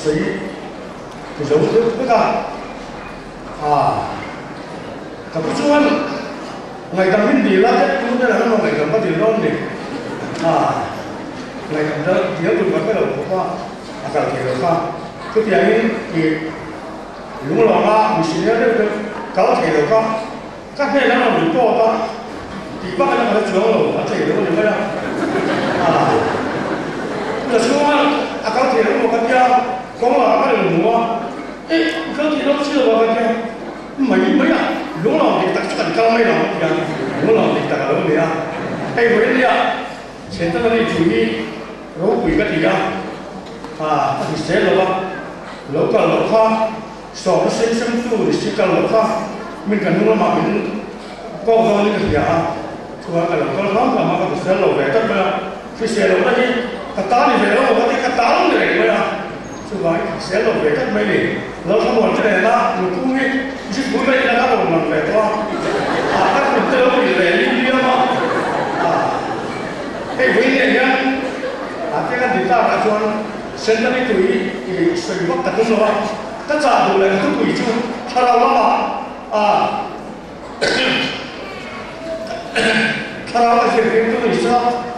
Sawi zo deuh vek a, aa ka pu chuan ngaihdam min dil a, tep tur te lah emaw ngaihdam ka dil dawn ni, aa ngaihdam dil tur ka hre lo khawp a, a kal thei lo kha. Chutiangin ih lunglawnga missionary deuh deuh kal thei lo kha ka hnenah rawn report a, tih vak in a kal chuang lo, a thei lo a ni mai a, aa ka chhunga a kal thei lo emaw ka tia kawng lakah ka rawn hmu a, eh i kal thei lo si lo a ka tia, mai mai a, lunglawm dik tak chu kan kal mai lo a tia, lunglawm dik tak a lo ni a, hei vawiin nia Chhetana ni thu hi ropui ka ti a, aa a hrisel lo a, lo kal loh kha sawmna sem sem tu ni si kal loh kha min ka hnung lamah min kawk dawn in ka hria a, chuan ka lo kal hram hram a, ka hrisel lo ve tlat mai a, hrisel lohna hi ka ta ni ve lo ka ti, ka ta lo ni reng mai a, chuvangin ka hrisel lo ve tlat mai ni. Lalthlamuan chu nena nupung hi zipui mai ila ka rawn lang ve tawh a, ah ka tum te lo ri ve lim liam a, ah hei vawi nge hian ah te kan ti tak ah chuan Sentani tui i sawi vak ka tum lo a, ka chah duh leh ka thupui chu thlarau lamah ah thlarau ka zirtir tu ni sa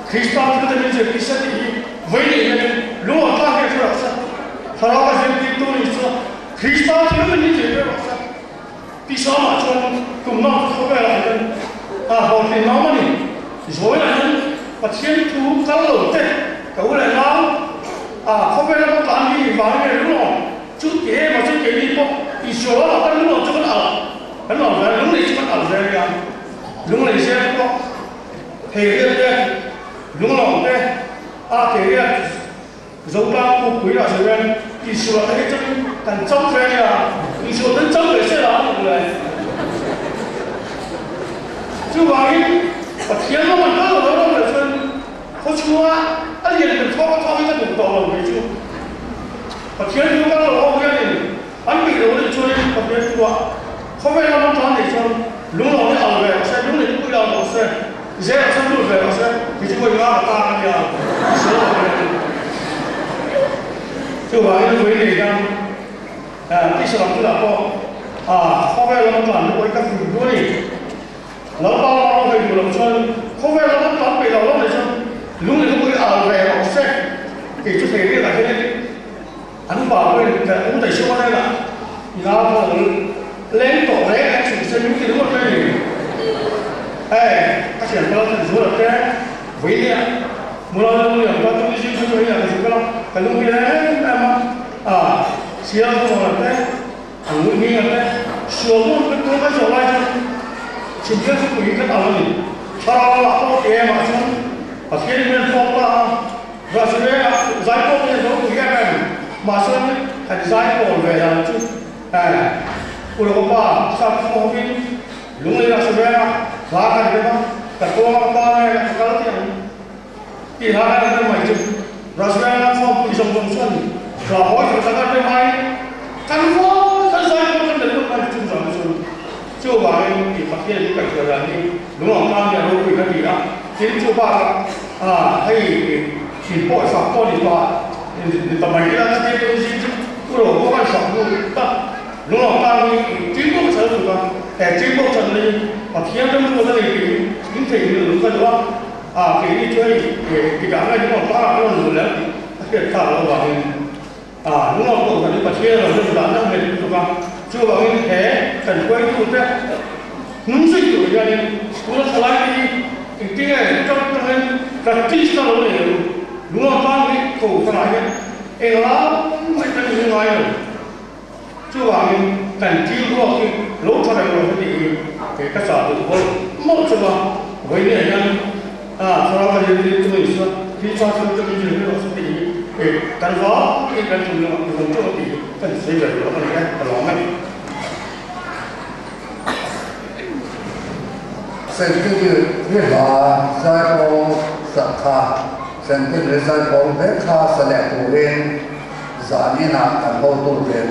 Krista thil te min zirtir sa tih hi vawi nge hian lungawn tlak hian thu rak sa. Thlarau a zirtirtu ni chu Krista thil min zirtir rawh se. Tisawmah chuan tum nang chu khawvelah hian a hlawhtlin ngam a ni. Zawilah hian Pathian thu kal lo te ka u leh nau a khawvel lama tlan hi vang nge lung awm chu ti em a chu keini pawh Isua lamah kan lung awm chu kan alh kan alh ve a lung nei chu kan alh ve a nia. Lung nei zel pawh thei riat te lung lawm te a thei riat Zotlang pukpui lah sawi hian Isua te hi chuan kan cham ve ania, Isua ten cham ve se la a ni le. Chuvangin Pathian lam an kal lo ram leh chuan khaw chhunga a lian ber thawk a thawk hi ka duh tawh lo kei chu. Pathian chu kal lo ho hianin an peih lo anih chuanin Pathian chu a khawvel lam an tan nih chuan lunglo hi al ve rawh se, lung nei pui al rawh se. Zela chuan lut ve rawh se, ti chu vawi nga ka tan a nia, a sawi lo mai a ni. Chuvangin vawi nei hian tisa lam chulah pawh khawvel lama tlan hi vawi ka fim duh a ni. Lalpa lama rawng hei duh loh chuan khawvel lama tlan peih loh lam leh chuan lung leh lupui al ve rawh se tih chu thei riatah hian an pa pawhin ka u daih suam a hnenah i nau pawh a leng tawh reng reng chhun se min ti ringawt mai a ni. Hei ka thian pal khan zual te vawi nia mula lung liam ta chu zing kha chu hei ah ka zu kal a ka lung hi em em a a sial zawng te an ngul hming te sual dawn ka tawng ka zawh lai chuan chhimbial chu pui kan al a ni. Thlarau ah pawh ti em ah chuan Pathian in min fawk ta a. Ruahsivela zaipawl hi a zo pui em em, mahse kan zaipawl ve dan chu eh Ulawpa pa sap chu hovin Lunglei Ruahsivela hla kan rem a, ka tawng a ka pa nge ka kal tih ang tih hla kan rem mai chu Ruahsivela khawmpui zawng zawng chuan hla hawi tak tak a rem aiin kan vawi kan zaipawl kan rem mai chu zan chu chuvangin tih Pathian hi kan hria dan hi lungawm tan hian ropui ka ti a, tin chu bakah A, hei in pawh sak pawh ni tawh a, ni ta mai ila ka tia tun zing chu u lo pawh kan sak hnu tak lungawm tan hi tin bawk chal tuk a, he tin bawk chan hi Pathian ram ruat a nei tiin in thei hmel lung ka duh a, a keini chu hei tikah nge lungawm tan ah ka rawn luh leh ang tih a hriat thlak loh avangin a lungawm pawh kan hi Pathian ram ruat dan a nghet lutuk a, chuvangin he kan hruaitute Hnung zui tur hianin tuna thalai te hi engtinge tang tangin practice na lo nei lo, lunga tan hi ko tangah hian englam mai kan in ngai lo. Chuvangin kan thil ruak hi lo tha reng lo heti hi kei ka chah duh mawlh mawlh chunga vawinia hian a thlarau ka zirtir tu ni chuan thil tha thil te min zirtir rawh se tih hi kei kan vangin kan thinlungah i vawng teuh a tih hi ka insawi ve duh a ni e, ka lawm e. Sentiri hla zaipawl sak kha Sentiri zaipawl vek kha sa leh turin zan inah kan hotu ten.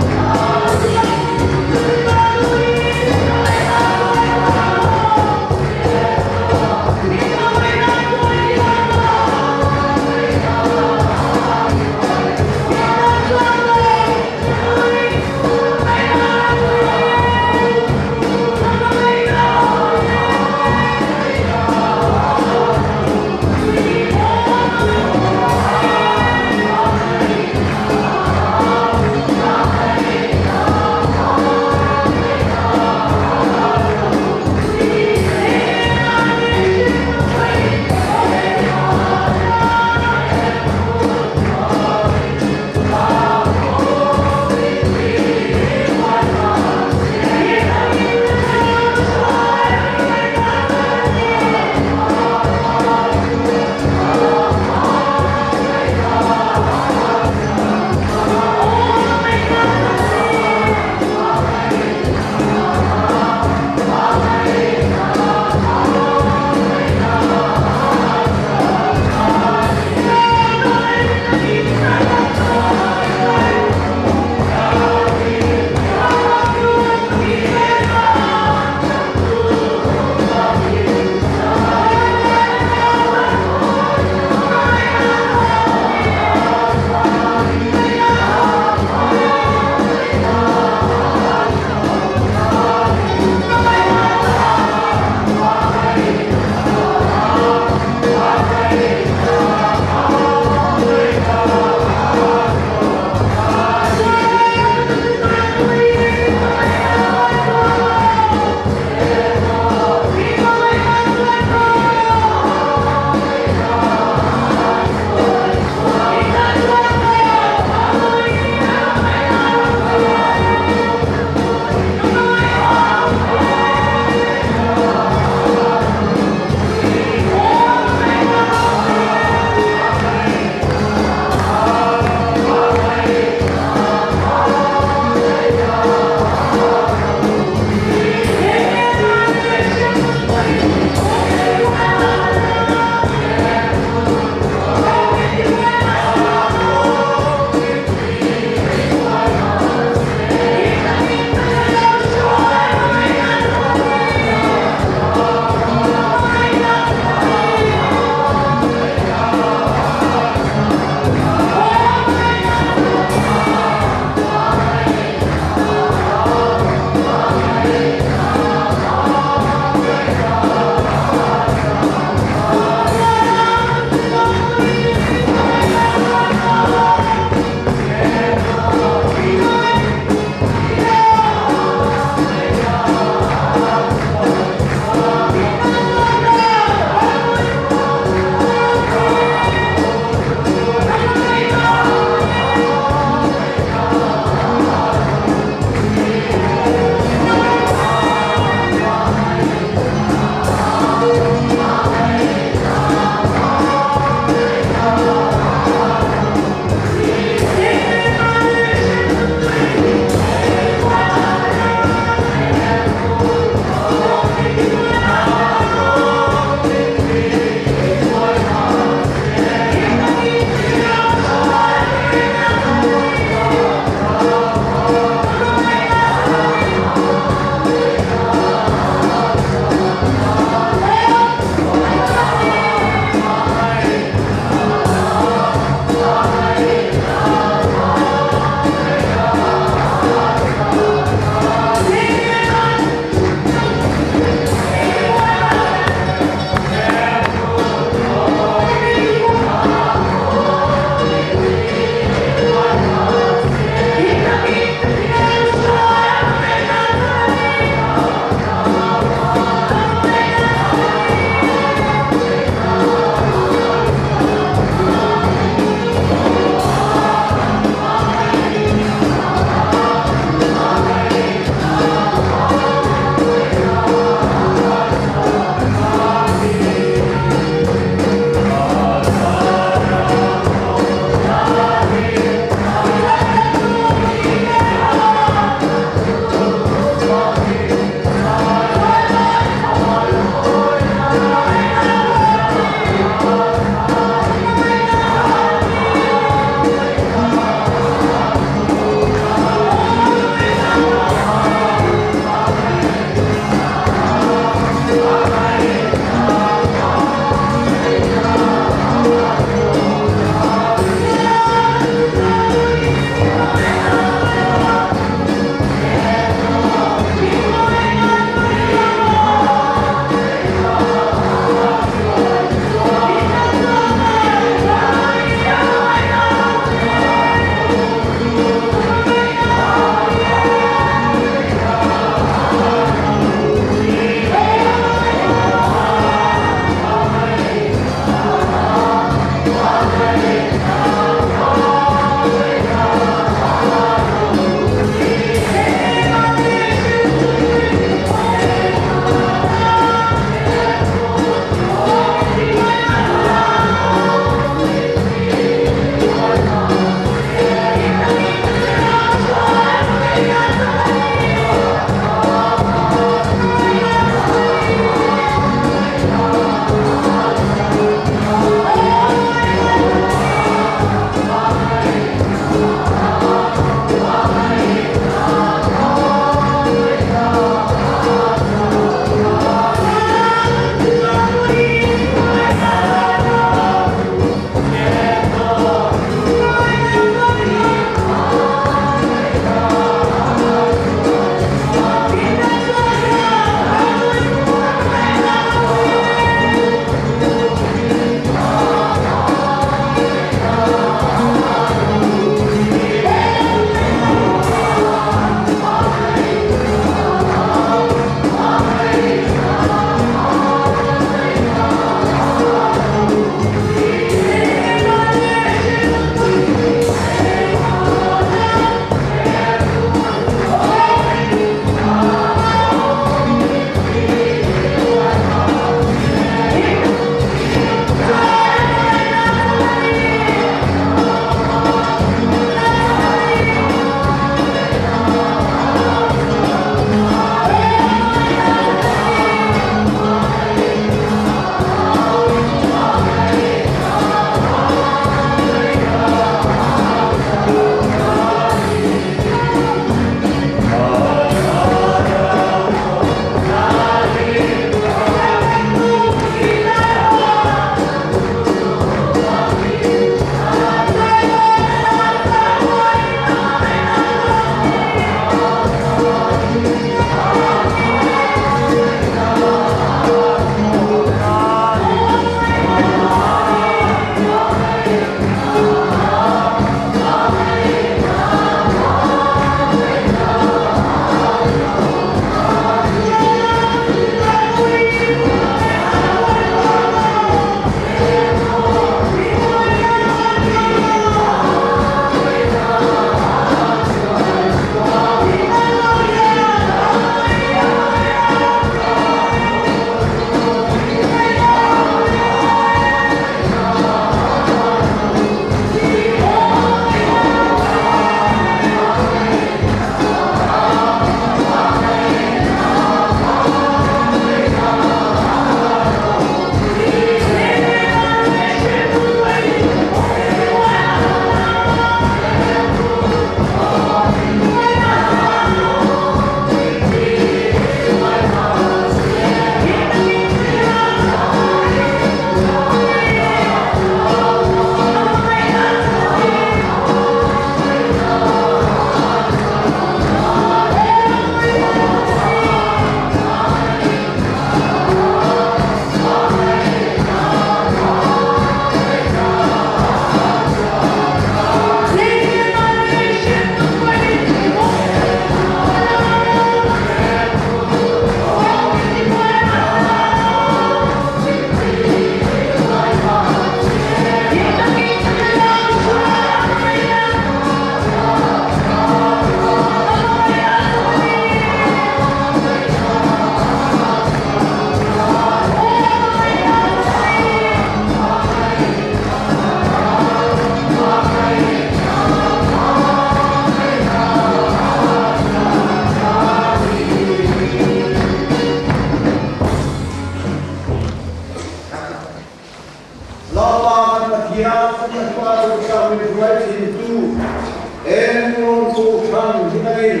Kohhran hinangin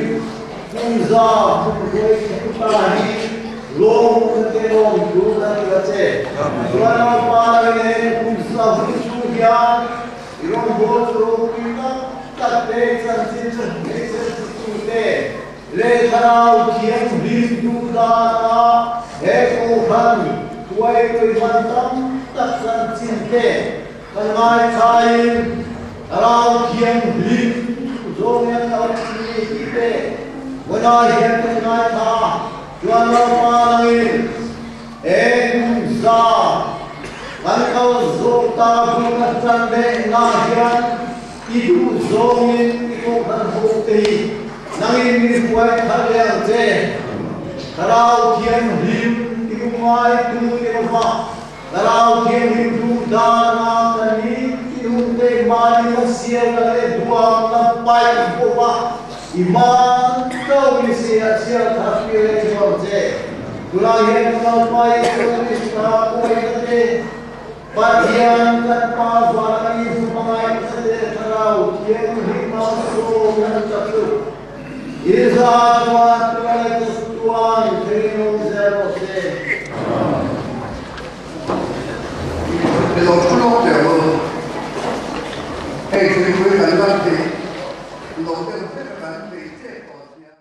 kum za hun huai thleng ta hi lawmna te lawmthu kan ti a che. Chuan Lalpa nangin heng kum za hun chhung hian i rawngbâwl chu ropui tak tak te, i chanchin chu hmeichhe tute leh thlarau thianghlim duh dana he Kohhran hruaitui hman tam tak chanchin te kan ngaithlain thlarau thianghlim duh zawng hian ka awm thin ni tih te vawiinah hian kan ngaithla a. Chuan Lalpa nangin he kum za kan kal zawh ta bul ka tan lehna hian i duh zawngin i Kohhran ho te hi nangin min hruai thar leh ang che. Thlarau Thianghlim i lungngai tu ni lova, Thlarau Thianghlim duh dana kan ni ti hun te mahni kan siamna leh duamna paih bawk a, I hman chauh ni si a chhiar thar tir leh thin ang che. Tunah hian ka Lalpa Isua Krista kawihna te, Pathian kan Pa vana mi hmangaihna te Thlarau Thianghlim a sawm an ta chu i za chuan tuna leh ta chuan theiin awm zel rawh se. I lo thu lawk teh ang u. Hei tuipui kan lan theih lo deuh vek kan bei tep tawh sia.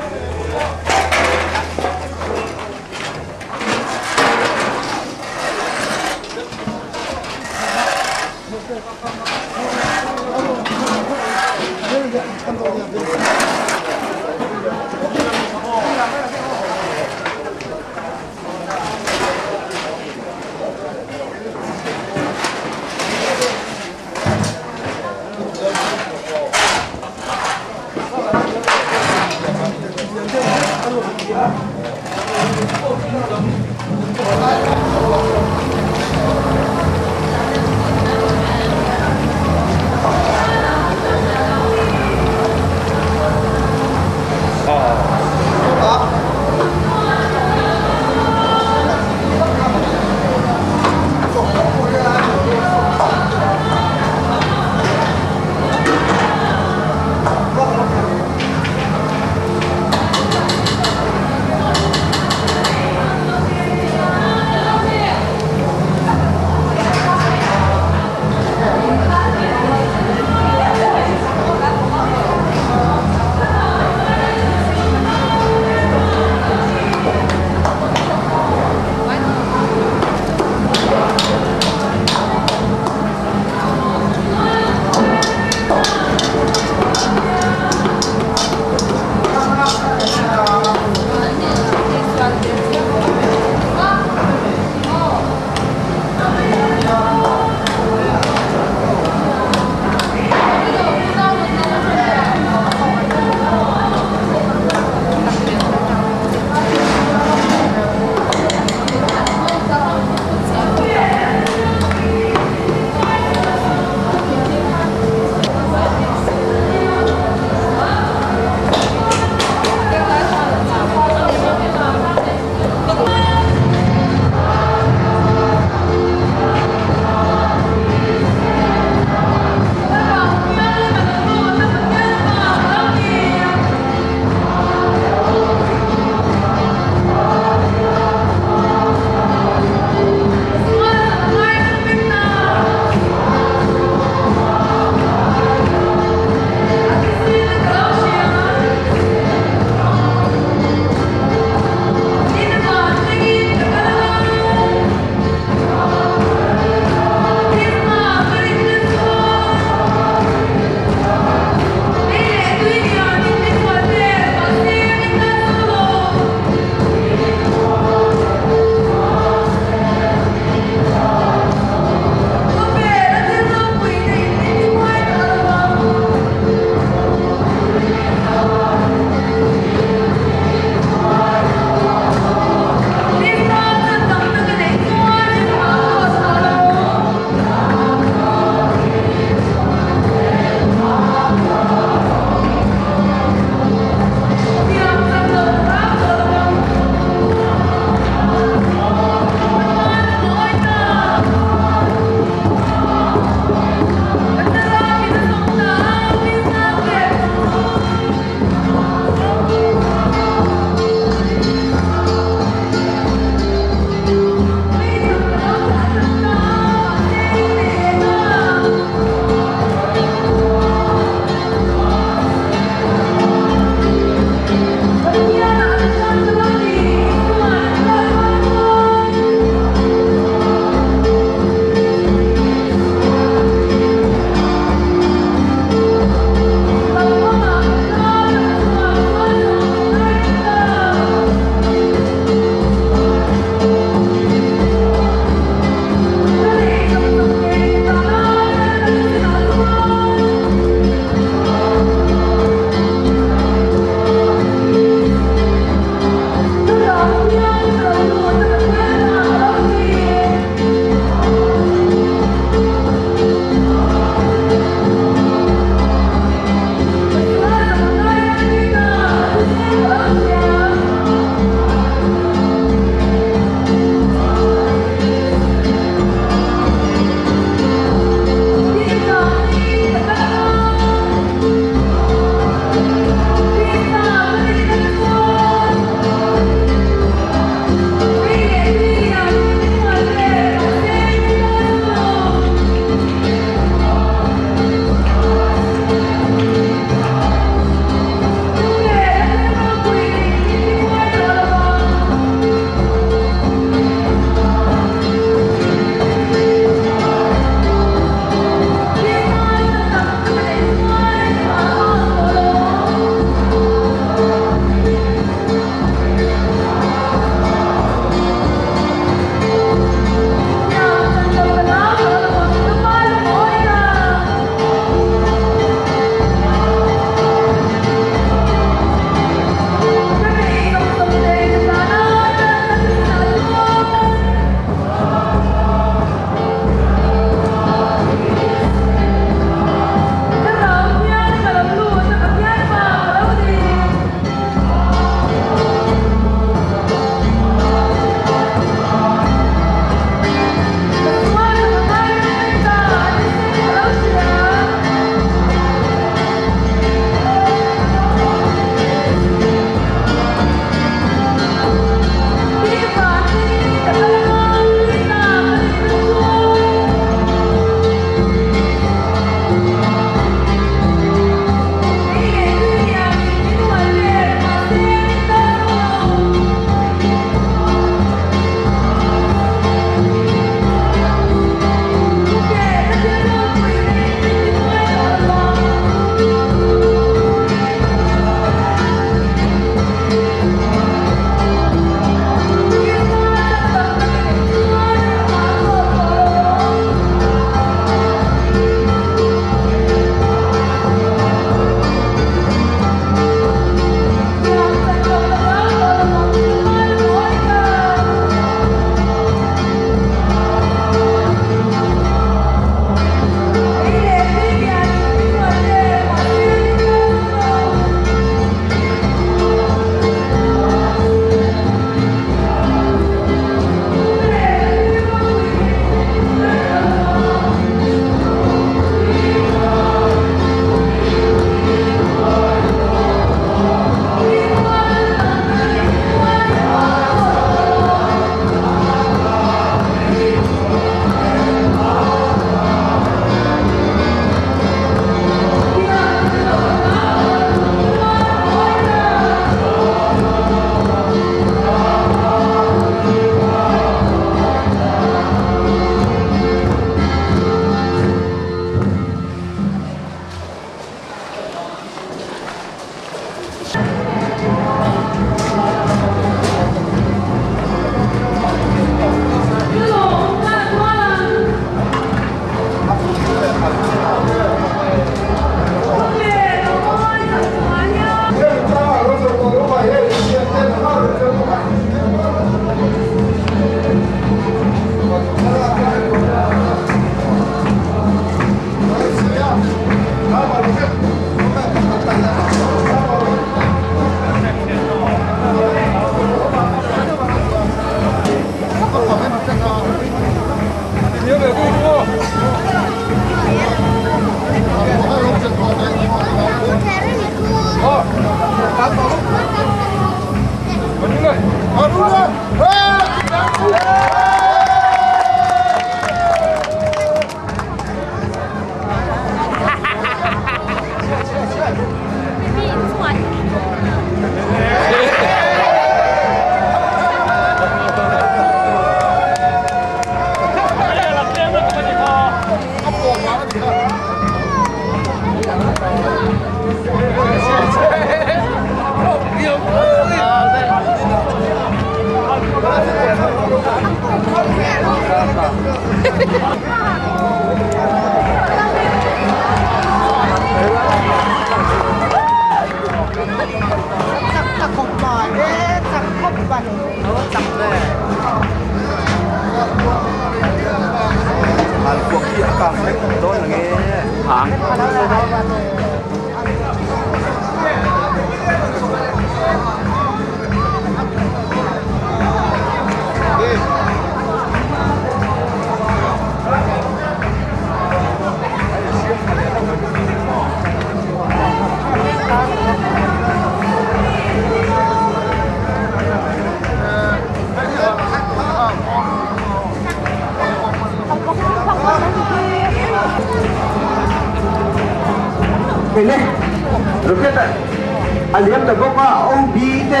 Aliam ta boka OB te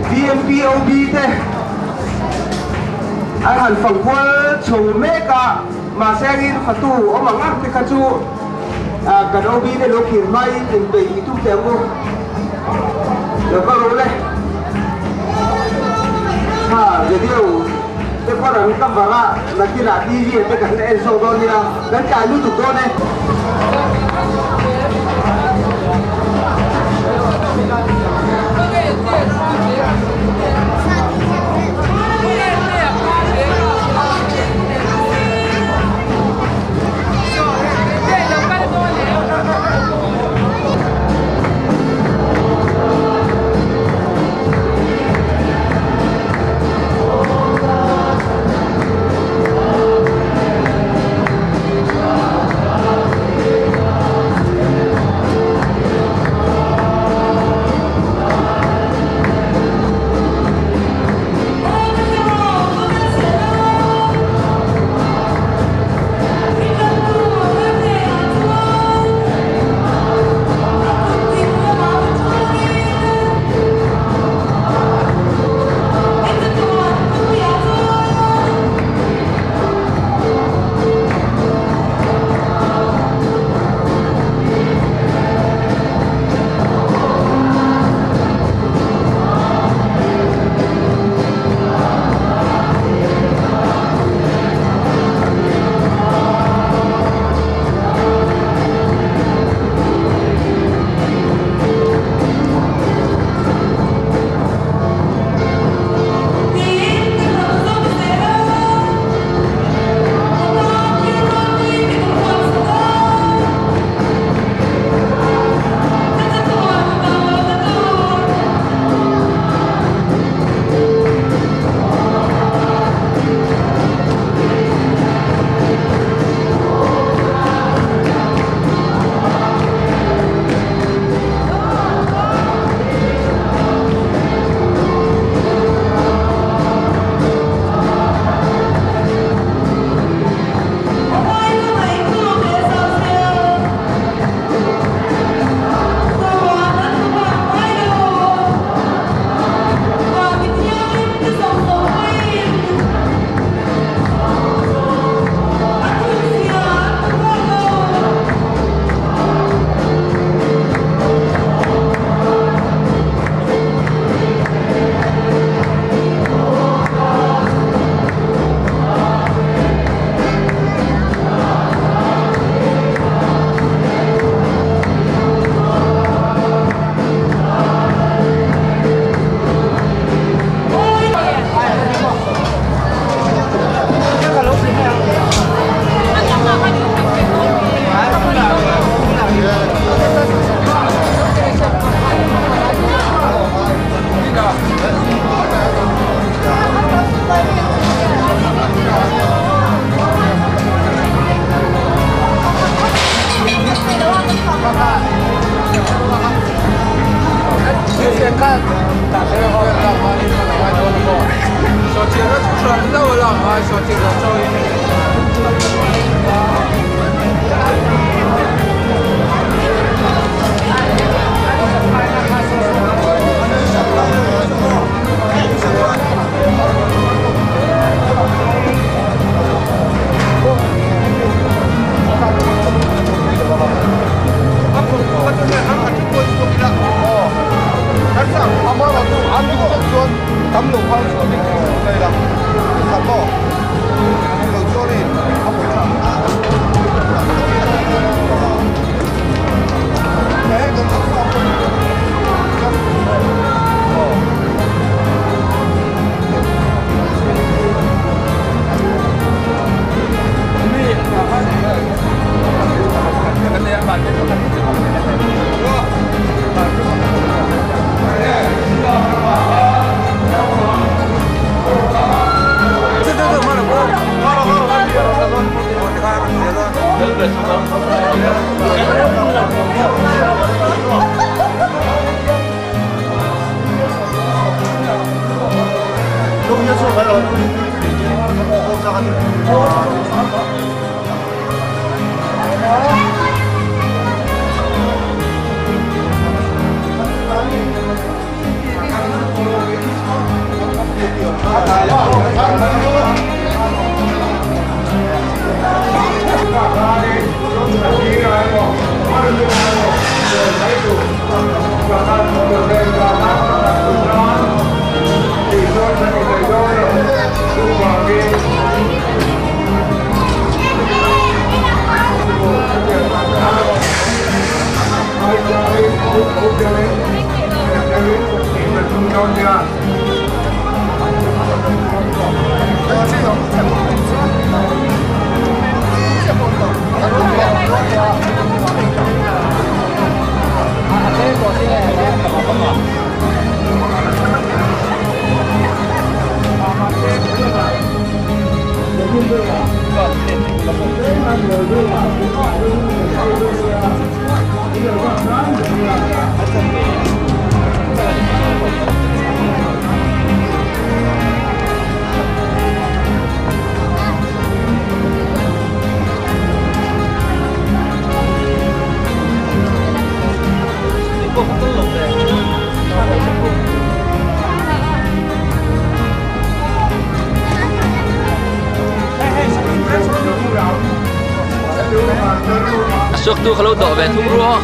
VMP OB te ai han phang kwal chho meka ma sengin khatu omang ak te kha chu kan OB te lo khir mai in pe itu te ngo lo ka ro le ha video te ko ran kam bara nakila TV te kan en so do ni la kan kai lu tu do ne. Suốt tôi không đổ về thung rua.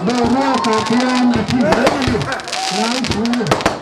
Boruak ah khian a thi hle a ni. Lai thu.